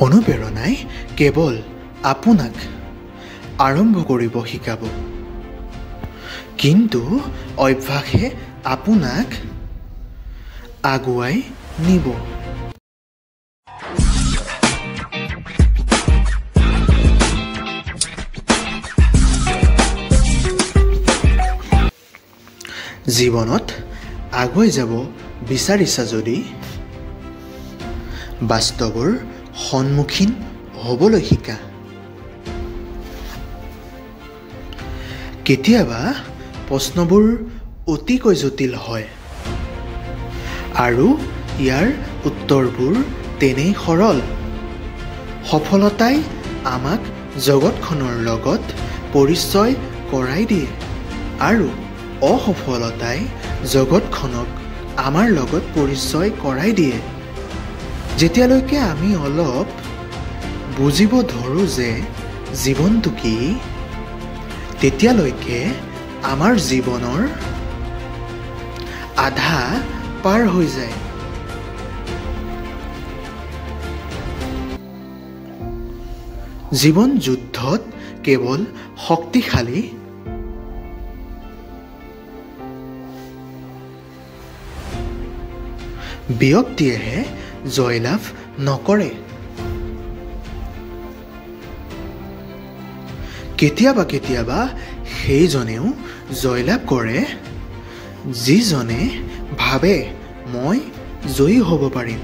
অনুপ্ৰেৰণাই কেৱল আপোনাক আৰম্ভ কৰিব শিকাব, কিন্তু অভ্যাসে আপোনাক আগুৱাই নিব। জীৱনত আগুৱাই যাব বিচাৰিছা যদি বাস্তৱৰ সন্মুখীন হ'বলৈ শিকা। কেতিয়াবা প্ৰশ্নবোৰ অতিকৈ জটিল হয় আৰু ইয়াৰ উত্তৰবোৰ তেনেই সৰল। সফলতাই আমাক জগতখনৰ লগত পৰিচয় কৰাই দিয়ে আৰু অসফলতাই জগতখনক আমাৰ লগত পৰিচয় কৰাই দিয়ে। যেতিয়ালৈকে আমি অলপ বুজিব ধৰোঁ যে জীৱনটো কি, তেতিয়ালৈকে আমাৰ জীৱনৰ আধা পাৰ হৈ যায়। জীৱন যুদ্ধত কেৱল শক্তিশালী ব্যক্তিয়েহে জয়লাভ নকৰে। কেতিয়াবা কেতিয়াবা সেইজনেও জয়লাভ কৰে যিজনে ভাবে মই জয়ী হ'ব পাৰিম।